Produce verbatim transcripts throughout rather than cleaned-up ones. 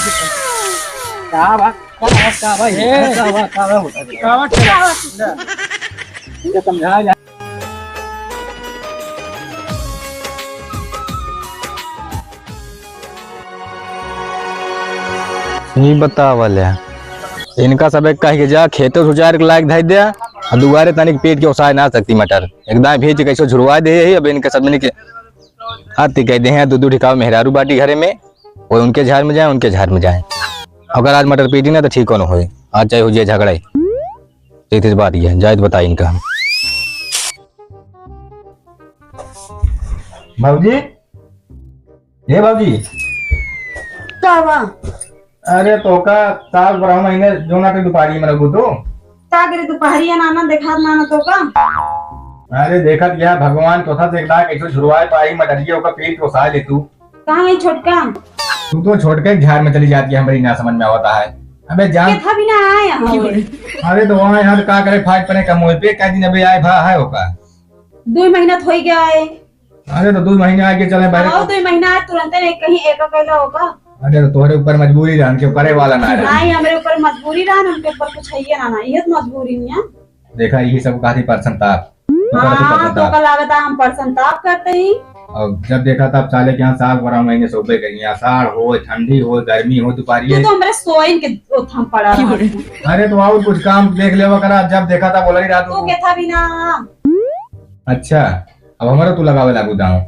का बात, का बात, का बात, ए। का बात, का बात होता है? का बात, का बात? ये समझा जा। ई बतावा ले, इनका सबे कह के जा, खेते उचार के लायक धइ दे, आ दुआरे तनिक पीट के ओसाए ना सकती मटर, एकदम भीज के कैसे झुरवा दे ही। अब इनके सब मिल के आती कह दे हैं, दू दू ठिकाव मेहरारू बाटी घरे में, वो उनके झार में जाए, उनके झार में जाए। अगर आज मटर पीटी ना तो ठीक कौन होए, आज चाहे हो जाए झगड़ा ही। तो इस बात ये है, जाए तो बताई इनका हम। भौजी, ए भौजी। का बा? अरे तोका साल बारह महीने जो ना के दुपहरी में रहबू तू। का करे दुपहरिया नाना देखात नाना तोका? अरे देखत यह भगवान तोथा से एक दाग ऐसो झुरवाए पाई मटरिया ओका पेट ओसाए ले तू। कहाँ गई छोटका? तू तो छोटके के झार में चली जाती है, हमरी ना समझ में आवता है। अबे जान। केथा भी ना आए यहाँ। अरे तो वहाँ यहाँ तो का करे, फाट पड़े कमोए पे, कह दिन अबे आए भा है ओका। दो महीना तो हो ही गया है। अरे तो दो महीने आके चले बारे। आओ, दो महीना आए, तुरंते एक कहीं एक अकेला होगा। अरे तो तोहरे ऊपर मजबूरी रहन के करे वाला ना रहे। नहीं, हमरे ऊपर मजबूरी रहन, हमके ऊपर कुछ है ये ना, ना, ये तो मजबूरी नहीं है। देखा, यही सब कहा थी परसन ताप। हाँ, तो का लागत है, हम परसन ताप करते ही। और जब देखा तब साले के यहाँ साल बारह महीने सोबे करी, आषाढ़ हो, ठंडी हो, गर्मी हो, दुपहरी तू है। तो हमरे सोइन के ओथम पड़ा रहा है। अरे तो और कुछ काम देख लेवा करा, जब देखा था बोला ही रहा तू। तू के था भी ना। अच्छा, अब हमारा तू लगावे लागू दाव।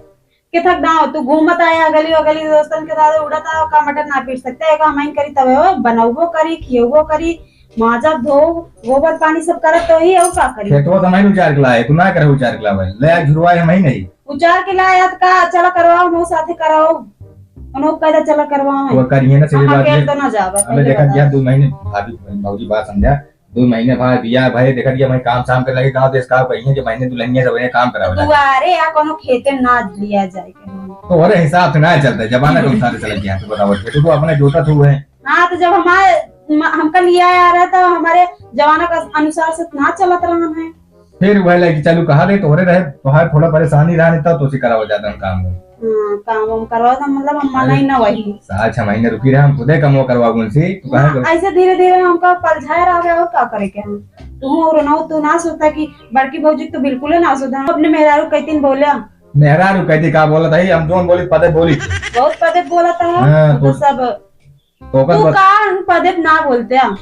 केथक दाव, तू घूमत आया गली ओ गली दोस्तन के साथ उड़त आया, का मटर ना पीट सकते? एक हम करी तबे हो, बनौबो करी, खियौबो करी, माजा धो, गोबर पानी सब करत तो ही, और का करी? खेतवा तो हम ही उचार के लाए, तू ना करे उचार के लावे, ले आ झुरवाए हम ही नहीं। उचार के लाए त का, चला करवाओ, मो साथे कराओ, उन्हों कहता चला करवाओ। वो करिए ना, सही हम बात अकेले है। तो ना जावे, अबे पहले देखा बता। गया दो महीने, भाभी, भौजी बात समझा, दो महीने बाद बियाह भए, देखत कि हमें काम साम करे लगे, गाँव देश का कहीं है कि महीने दुल्हनिया सब है काम करावे लगे। दुआरे या कोनो खेते ना लिया जाए के हम। तो हमारे हिसाब से ना चलता है, जमाना के अनुसार से चला गया, तो बताओ, तू तो अपने जोता तू है। हाँ, तो जब हमारे, म-, हमका लिया आ रहा था, हमारे जमाना का अनुसार से ना चलत रहा है। फिर वह लड़की चालू कहा दे, तोहरे रहे, तोहार थोड़ा परेशानी रहा नहीं था, तो उसे करावा जाता हम काम में। हाँ, काम वाम करवा था, मतलब हम मना ही अरे, ना वही। साल छह महीने रुकी रहे, हम खुदे कमवा करवा उनसे, तू कहाँ हाँ, कर- ऐसे धीरे धीरे हमका पलझाए रह गया, और का करे के हम? तू और ना, तू ना सोचता कि बड़की भौजी तो बिल्कुल ही ना सोचता। हम अपने मेहरारू कई दिन बोले। मेहरारू कहती का बोलत है, हम जोन बोली पदे बोली। बहुत पदे बोलत है, हाँ, तो तो सब तो ओकर तू बस का हम पदे ना बोलते हैं।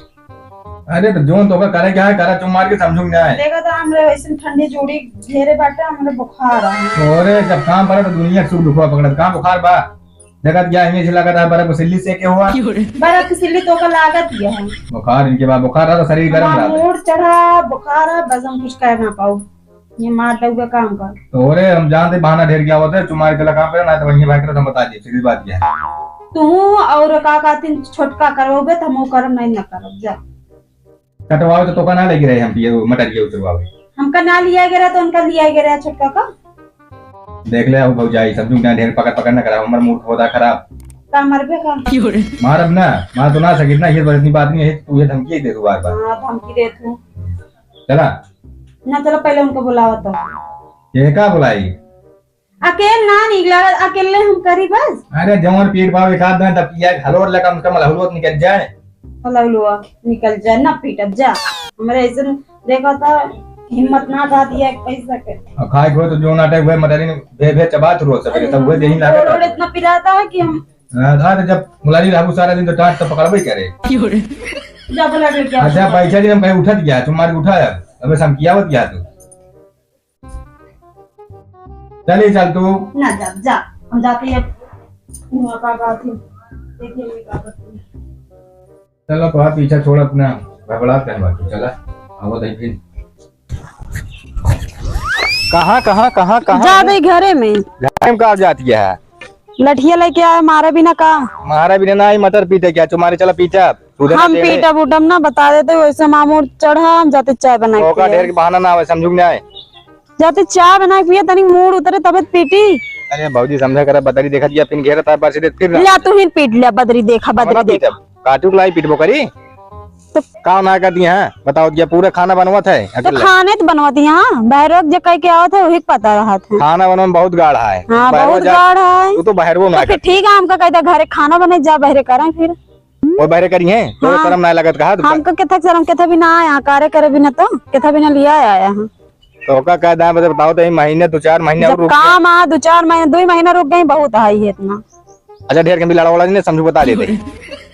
अरे तो जोन तोका करे क्या है, करा चुप मार के समझू ना है। देखा तो हमरे वैसे ठंडी जूड़ी घेरे बाटे, हमरे बुखार है। अरे जब काम पड़ा तो दुनिया के सुख दुखवा पकड़त, कहाँ बुखार बा? देखत क्या हियाँ से लगत है बर्फ सिल्ली से के हुआ? बर्फ की सिल्ली तोका लागत ही है। बुखार इनके बाद बुखार रहा तो शरीर गर्म हमार रहा। मूड चढ़ा, बुखार है, बस हम कुछ कह ना पाओ। ये मार दउगा काम कर। तो रे, हम जानते बहाना ढेर क्या होता है, तुम्हारे के लगा पे ना तो वहीं भाई के तो हम बता दिए, सीधी बात क्या है। तू और का कहती छोटका करवाओगे तो हम वो करम नहीं ना करब, जा। कटवाओ तो तोका ना लेके रहे हम पिए, वो मटर के उतरवावे। हमका ना लिया गया रहा तो उनका लिया गया रहा छोटका का। देख ले, अब भौजाई, सब जुग ना ढेर पकड़ पकड़ ना करा, हमर मूड होता खराब। का मरबे का? मारब ना, मार तो ना सकित ना, ये बस इतनी बात नहीं है, तू ये धमकी दे तू बार बार। हाँ, धमकी दे तू। चला। ना, चलो, पहले उनको बुलाओ तो। ये का बुलाई? अकेल ना निकला, अकेले हम करी बस। अरे, जवन पीट पावे एक आध दांत, अब किया हलोर लगा, कम से कम हलोर निकल जाए। हलोर निकल जाए, ना पीटब जा। हमरे ऐसे देखो तो हिम्मत ना था दिया पैसा के। अब खाए को तो जो नाटक हुए, मदरिन भे भे चबात रोज सवेरे, तब हुए देही लागत रोड है। इतना पिराता है कि हम हाँ, हाँ, तो जब मुलारी रहबू सारा दिन तो टाट तो पकड़बे करे। जब लगे क्या? अच्छा, पैसा दिन हम कहीं उठत गया, तुम्हारे उठा है, अबे समकियावत गया तू। चले चल तू। ना जा, जा, हम जाते हैं। वहाँ का बात है, देखिए ये का बात है। चलो, तो आप पीछा छोड़ अपना, घबरात काहे बात, चला, आवत है फिर। कहाँ, कहाँ, कहाँ, कहाँ? जा दे घरे में। घरे में का जाती है? लठिया लेके आए, मारे बिना का? मारे बिना ना, ई मटर पीटे क्या? तुम्हारे चला पीटा, तू देना हम तेरे। पीटब उटब ना, बता देते, वैसे मामूर चढ़ा, हम जाते चाय बना के ओका पिए। ढेर के बहाना ना आवे, समझू कि ना आए? जाते चाय बना के पिए, तनिक मूड उतरे, तबे तो पीटी। अरे भौजी, समझा करा, बदरी देखा दिया, फिर घेरा था, बरसे दे, फिर ना। लिया, तू ही पीट लिया, बदरी देखा, बदरी हमारा देखा। पीटब? काटू के लाई पीटबो करी? तो का ना कर दिया है? बताओ, ये पूरा खाना बनवत है तो अकेले? खाने तो बनवत है, हाँ। बहरो जे कह के आवत है, वही के पता रहत है। खाना बनवा में बहुत गाढ़ा है। हाँ, बहरो बहुत जा, गाढ़ा है। तू तो बहरो ना तो फिर कर। ठीक है, हमका कहता घरे खाना बने, जा बहरे करें फिर। वो बहरे करी हैं, तो हाँ। शर्म ना लगत कहा तुमका? हमका केथा शर्म, केथा भी ना आया, कारे करे भी ना तो, केथा भी ना लिया आया है। तो का, का दाम बता-, बताओ तो, यही महीने, दो चार महीने जब और रुक काम गया। आ, दो चार महीने, दो ही महीना रुक गए, बहुत आई है इतना। अच्छा, ढेर के भी लड़ा वड़ा नहीं, समझू बता देते।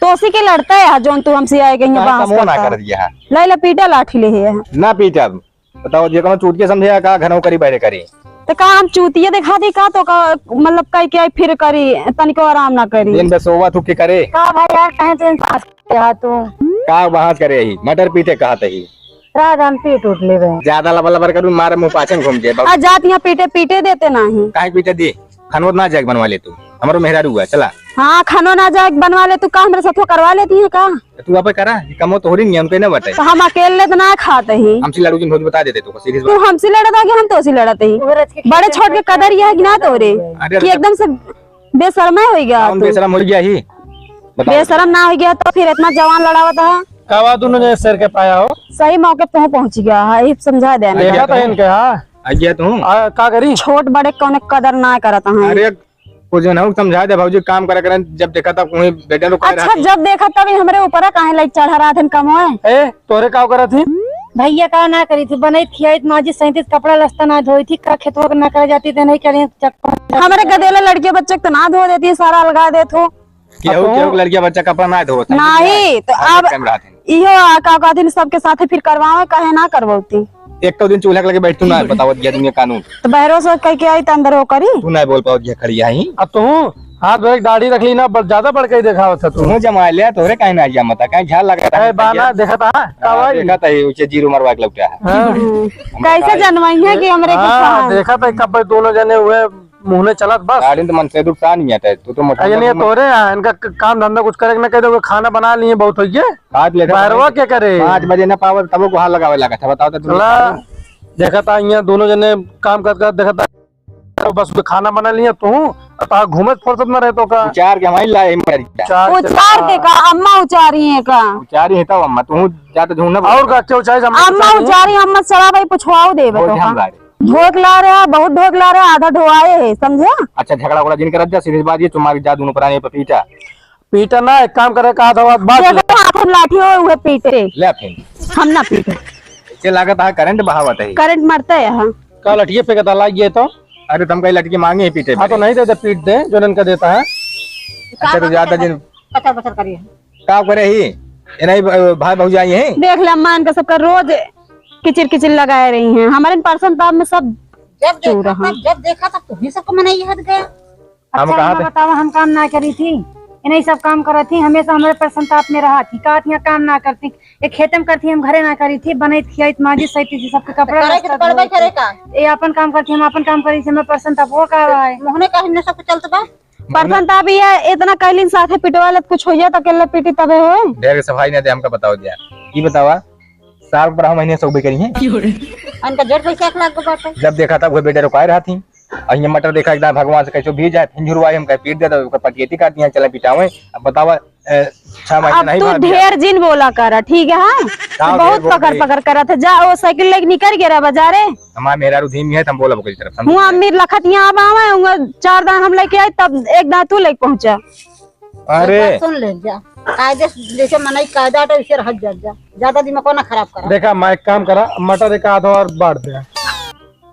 तो उसी के लड़ता है, जोन तू हमसे आए गई है, कहाँ बांस कमो ना करता। कर दिया है। ले ले, पीटा लाठी ले है। ना पीटा, बताओ, जे कोनो चूतिया समझे या का, घनौ करी, बहरे करी। तो का हम चूतिया दिखा दी का? तो का, मतलब, कह के आई फिर करी, तनिको आराम ना करी। दिन बे सोवा थुक के करे। का भाई यार, कहे तो इंसाफ के हा तू। का बहस करे ही? मटर पीटे कहत ही। रात हम पीट उठ लेबे। ज्यादा लबर लबर करू, मारे मुंह पाछे में घूम जाए। आ जात यहाँ पीटे, पीटे देते नाही। काहे पीटे दी? खानो ना जाके बनवा ले तू, हमरो मेहरारू हुआ, चला। हाँ, खानो ना जाके बनवा ले तू, का हमरे साथो करवा लेती है का? तू आपे करा, ये कमो तोहरी नहीं है, उनके ना बटे। तो हम अकेले तो ना खाते ही। हमसे लड़ू जिन भौजी बता देते तू, सीधी सी तू बात। हमसे लड़त है कि हम तोसे लड़त ही? बड़े छोट के कदर यह है कि ना तोरे? अरे कि एकदम से बेशरम हो गया कौन तू। बेशरम हो गया ही? बताओ। बेशरम ना हो गया तो फिर इतना जवान लड़ावत है। का बात दोनों जने सिर के पाया हो? सही मौके पे पहुंच गया है, ये समझा देना। देखा था इनके, हाँ। आ गया तू? आ, का करी? छोट बड़े कौने कदर ना करत हैं। अरे, कुछ जन हो समझा दे भौजी, काम करे करें, जब देखा तब वहीं बेटे लोग कह अच्छा, रहा जब देखा तब ही हमरे ऊपर काहे लाइक चढ़ा रहा थे कमोए? ए, तोरे का करत ही? भैया का ना करी थी, बनई खियाई, माजी सैंतीस कपड़ा लस्ता ना धोई थी, का खेतवा ना करे जाती थे, नहीं करें चक्कर। हमरे गदेले लड़के बच्चे के तो ना धो देती, सारा अलगा देत हो। केहू, अब केहू के लड़किया बच्चा कपड़ा ना धोवत है। नाही, तो आज अब टाइम रहत है। इहो आ का कहथिन सबके साथे फिर करवावे, काहे ना करवौती? एक तो दिन चूल्हा के लगे बैठ तू ना बतावत गया दुनिया कानून। तो बहरो से कह के आई त अंदर हो करी। तू ना बोल पावत गया खड़ी आई। अब तू हाथ भर के दाढ़ी रख ली ना, बड़, ज्यादा बढ़ के ही देखावत है तू। तू जमा लिया, तोरे काहे ना आइया मता, काहे झाल लगा ए, बाना देखा था, का हाँ, भाई? देखा था, ये उसे जीरो मरवा के लौटा है। हाँ। हम्म। कैसे जनवाई है कि हमरे के हाँ, कहाँ? देखा था कब दोनों जने हुए मुँहने चलत बस। गाड़ी तो मन से दुख सा नहीं आता है, तू तो मोटा अरे नहीं, मोटा तोरे यहाँ इनका क-, काम धंधा कुछ करे के ना कह दो, खाना बना लिए बहुत हो गया। बात लेता बाहरवा है। के करे? पाँच बजे ना पावत, तबो गुहार लगावे लगा था, बताओ तो तुम। चला, देखा था यहाँ दोनों जने काम कर कर देखा था, बस खाना बना लिए तू, अब तो घूमे फुर्सत में रहतो का? उचार के हमारी लाई मर गया। उचार के उचार के का? अम्मा उचारी है का? उचारी है तब अम्मा, तू जा तो झूठ ना बोल। और का क्या उचारी? अम्मा उचारी है? उचारी, अम्मा चला भाई पुछवाओ देबे वो तो का? ढोक ला रहा, बहुत ढोक ला रहा, आधा ढोआए है, समझा? अच्छा, झगड़ा वगड़ा जिन करत जा, सीधी बात ये तुम्हारी जा दोनों प्राणी पे पीटा। पीटा ना, एक काम करे, कहा था बात, बात ले। देखो, हाथ में लाठी हो, उहे पीटे। ले फिर। हम ना पीटे। ये लागत है करंट बहावत है। करंट मारता है यहाँ। का लठिए फेंकता लाग गए तो? अरे, तुम कहीं लठिए मांगे ही पीटे हाँ, तो पे। नहीं देते, पीट दे, जो इनका देता है। अच्छा, तो ज्यादा दिन कचर बचर करिए। का करे ही? ये नहीं, भ-, भाई भौजाई है? देख ले, अम्मा इनका सबका रोज किचिर किचिर लगाए रही हैं। हमारे परेशान ताप में सब जब चूर देखा रहा। तब, जब देखा तब तुम्ही सबको मनाई हद गया। हम अच्छा, कहा अम्मा थे? बतावा, हम काम ना करी थी, ये नहीं सब काम करत थी, हमेशा हमारे परेशान ताप में रहा थी, का थी, यहाँ काम ना करती, ये खेते में करती, हम घरे ना करी थी, बनैत खियाइत माजी सैती थी, सबके कपड़ा करे के लत्ता तो करबे धोई थी। करे का? ये अपन काम करती, हम अपन काम करी थी, हमें परेशान ताप वो का है? मोहने का हमने सब चलत बा। परेशान ताप ये इतना कहलिन साथे पिटवा लेत, कुछ हो जाए तो अकेले पीटी तबे हो। ढेर के सफाई ना दे, हमका बताओ दिया। ई बतावा, साल के बारह महीने सौबे करी हैं। इनका डेढ़ पैसा एक लाख को बाटे। जब देखा तब वो बेटे रुकाए रहा थी। और ये मटर देखा एकदम भगवान से कैसे भी जाए, फिर झुरवाए, हम कहे पीट दे, तो ओकर पटियती काट दिया, चले पिटावे। अब बतावा, ए, छह महीने अब नहीं तू भाग गया। ढेर जिन बोला करा, ठीक है, हाँ? का तू बहुत ढेर बोल पकड़ रही? पकड़ करत है। जा, वो साइकिल लेके निकल गया रहा बाजारे। हमारे मेहरारू धीमी है, तो हम बोलब ओकरी तरफ, समझ हुआ गए? अम्मी लखत यहाँ अब आवे, हुआ चार दान हम लेके आए, तब एक दान तू लेके पहुँचा। अरे। बात सुन ले जा, कायदे से जैसे मनई कायदा हटे, वैसे रह जा, जा। ज्यादा दिमाग को ना खराब करा। देखा, मैं एक काम करा, मटर एक आधा और बांट दे।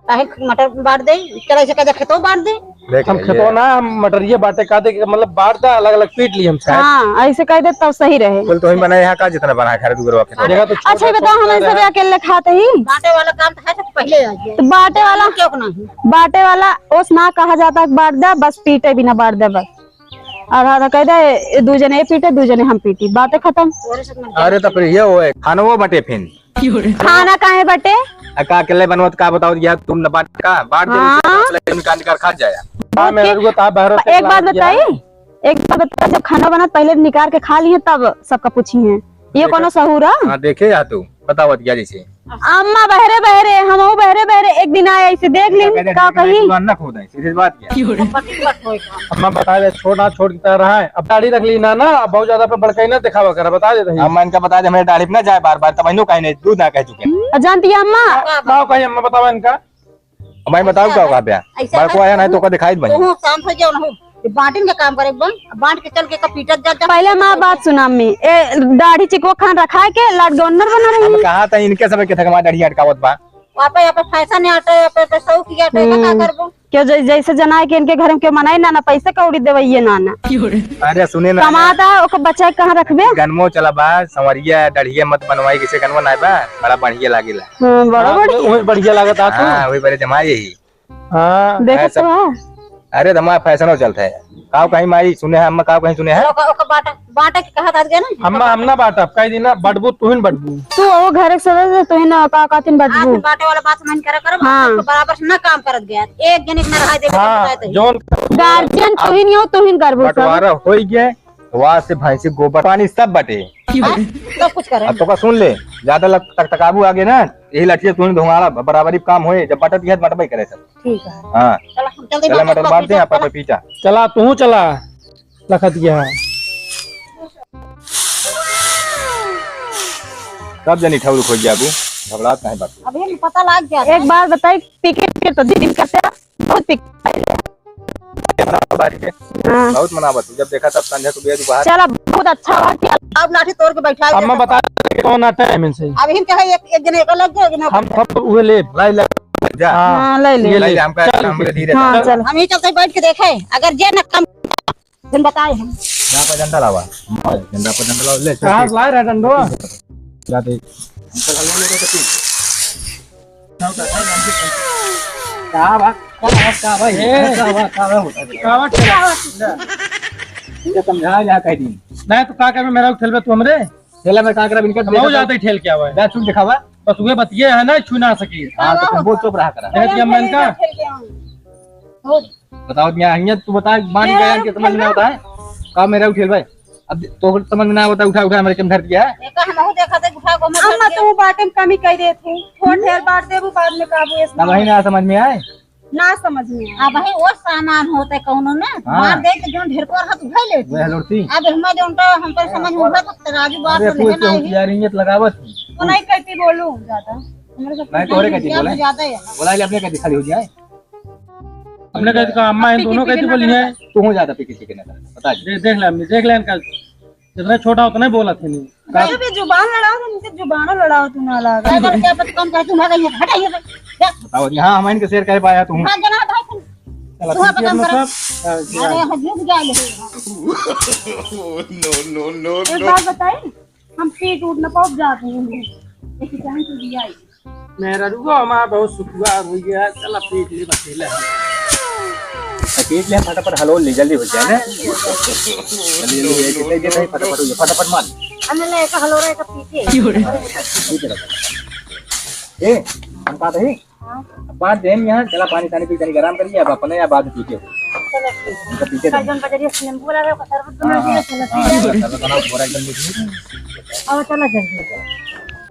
काहे मटर बांट दे? चला, ऐसे कह दे, खेतो बांट दे। देख हम ले, खेतो ये ना, हम मटरिया बांटे का दे, मतलब, बांट दे, अलग-अलग पीट ली हम साहब। हाँ, ऐसे कह दे, तब सही रहे। कुल तो ही बनाए यहाँ का, जितना बनाए, खरीद उगरवा के। देखा तो छोटा अच्छा, ये बताओ, छोटा हम ऐसे रहा। भी अकेले खाते ही? बांटे वाला काम तो है, तो पहले आ गया। तो बांटे वाला क्यों नहीं? बांटे वाला ओस ना कहा जाता कि बांट दे, बस पीटे बिना बांट दे, बस। आधा आधा कह दे, दू जने ये पीटे, दू जने हम पीटी, बातें खत्म। अरे तो फिर ये होए, खानवो बटे फिन। खाना काहे बटे? आ, का अकेले बनवत का बताओ, यह तुम न बांट का, बांट दे, हाँ। अकेले निकाल निकाल खा जाया। हाँ, मैं ओके। रुको, ता बाहर से एक बात बताई, एक बात बताई, जब खाना बना पहले निकाल के खा लिए तब सबका पूछी है, ये देखा? कोनो सहूर है? हाँ, देखे या तू। बतावत गया जैसे। अम्मा बहरे बहरे, हमहू बहरे बहरे, एक दिन आए ऐसे देख ली, का कही? दुकान ना खोदाई, सीधी बात क्या? अम्मा बता दे, छोड़ ना, छोड़ की तरह है। अब दाढ़ी रख ली ना, ना, अब बहुत ज्यादा पे बड़काई ना दिखावा कर, बता दे रही। अम्मा इनका बता दे, हमारे दाढ़ी पे ना जाए बार बार, तब इन्हों कहीं नहीं, दूध ना कह चुके। और जानती है अम्मा? बताओ कहीं अम्मा बतावा इनका। अब मैं बताओ क्या कहा पे? ऐसा बड़को आया ना तो का दिखाई बनी। तू शांत हो जाओ ना हो। बांटिन के काम करे बा, बांट के चल के का पीटत जात जा। पहले हमार बात सुना अम्मी, ए दाढ़ी चिकवा खान रखा के लाट गवर्नर बना रही हम है। कहा था इनके सब के थकमा दाढ़ी अटकावत बा। वापे, वापे फैशन आटे, वापे, वापे शौक आटे, का, का हम्म। करबो? क्यों जै-, जैसे जना है कि इनके घर में क्यों मनाई ना, ना पैसा कौड़ी देवइये ना, ना। अरे सुने ना। कमाता है, ओकर बच्चा कहाँ रखबे? गनमो चला बा, संवरिया, दाढ़िया मत बनवाई, किसे गनमो ना बा, बड़ा बढ़िया लागेला। हाँ, बड़ा हाँ, बढ़िया। वही बढ़िया लागत आ तू। हाँ, वही बड़े जमाई यही। हाँ। देखत ऐसा तो है। अरे, तो हमारा फैशनो चलता है। काव कहीं माई सुने हैं, अम्मा काव कहीं सुने हैं? ओका, ओका बाटा, बाटा के कहा था ना? अम्मा, हम ना बाटा, कह दी ना, बटबू, तू ही बटबू। तू वो घर के सदस्य, तू ही ना का, कातिन बटबू। बाटे वाला बात मन करा करो, हाँ। बराबर से ना काम करत गया। एक जने के ना रहा दे, हाँ, बताए तो। जौन गार्जियन तू ही नहीं हो, तू ही करबू सब। बंटवारा होई गया, वहाँ से भैंसी गोबर पानी सब बटे। हाँ, सब कुछ करे। अब तो का सुन ले, ज्यादा लग-, तक तकाबू आगे ना, यही लठिया तू ही धोंगाड़ा, बराबरी काम होए, जब बटत गया, बटबे करे सब। ठीक है। हाँ। चला, हम चलते चला, बांटे, मटर बांटते हैं, चला। पपीता। चला, तू चला, लखत गया है। सब जनी ठौर खोज जाबू, घबरात काहे बात? अभी हम पता लाग गया। एक बात बताई, पी के, पी के तो दिन करते हैं, बहुत पी के। हाँ। बहुत मनावत हूँ, जब देखा तब संझा को बेर बाहर। चला, बहुत अच्छा हुआ कि अब लाठी तोड़ के बैठा है। अम्मा बता कौन आता है इनसे? अभी हम कहे एक, एक जने एक लग जाए, एक जने हम, हम उहे ले। लाई, लाई, जा। हाँ। हाँ, ले ले। ये ले। लाई, हमका, चल। हमरे धीरे हाँ, चल। चल। हम ही चलते बैठ के देखे, अगर जे न कम दिन बताए हम। यहाँ पर डंडा लावा। झंडा पर डंडा लावा, ले, चल, कहाँ से लाए रहा डंडो? जाते। का बात? का बात, का भाई? ए। का बात, का बात होता है? का बात, का बात? ये समझा जा कह दी। नहीं तो का करबे, मेरा उठल बे तू हमरे? ठेला में का करब इनके? हम जाते ही ठेल के आवे। जा, छू दिखावा। बस उहे बतिये है ना, छू ना सकी। हाँ, तो तुम बहुत चुप रहा करा। देख दिया मैंने का? बताओ, यहाँ, यहाँ तू बता, मान मेरा गया कि समझ में ना होता है? का मेरा उठेल भाई? अब तो समझ में ना होता, उठा, उठा, हमारे कम धर दिया है। एका हमहू देखा थे, उठा को मत अम्मा, धर दिया। तू बाटे में कमी कह देत है। थोड़ ढेर बांट देबू, बाद में काबू ऐसे ना वही ना समझ में आए। ना समझ में आए। अब भाई वो सामान होते कौनो ना, हाँ। बांट दे तो जोन ढेर पर हाथ उठा लेती। वह लड़ती। अब हमें जोन तो हम पर समझ में उठा तो तराजू बात अरे, तो लेके फूल ना से आई। यार, इंगत लगावत। वो नहीं कहती बोलू ज्यादा। हमारे सब नहीं, तोहरे कहती बोले। ज्यादा है। बोला ले अपने कहती खाली हो जाए। अपने कहती का अम्मा है, दोनों कहती बोली है। तू हो ज्यादा पीके पीके ना कर, बता दे। दे-, देख ले अम्मी, देख ले इनका, जितना छोटा उतना ही बोला थे नहीं। कहीं भी जुबान लड़ाओ तो उनके जुबानों लड़ाओ, तू ना लगा। क्या कर, क्या पता कौन करे, तू भाग, ये हट, ये हट। क्या? बताओ, यहाँ हम इनके शेर कह पाया तू। भाग जाना, भाग। चला, तू ठीक है, पता अपना करो। सब। हाँ, जी, अरे, हाँ। हम झुक जाए। No, no, no, एक no। बात बताई, हम पीट उठ न पाओ, जाते हैं। एक जान तू दिया ही। मेहररुआ हमार बहुत सुखुआर हो गया, चला पीट ले बकेला। तो पीट ले, फटाफट हलोल ले, जल्दी हो जाए ना। जल्दी, जल्दी, एक, एक, एक, फटाफट हो जाए, फटाफट मार। अरे ले, एक हलोरा, एक पीटे। पीट ले। ए, हम कहा थे? हाँ। अब बांट दे हम यहाँ, चला पानी सानी पी, तनी आराम करिए, अब अपने या बाद में पीटे हो। चलो ठीक है। तो पीटे कल दे। जौन बजरिया से नींबू वाला रहे, ओकर शरबत बना हाँ, दिया, हाँ। चलो हाँ, पी ले। शरबत बनाओ, बोरा एकदम देखिए। अब चलो जल्दी।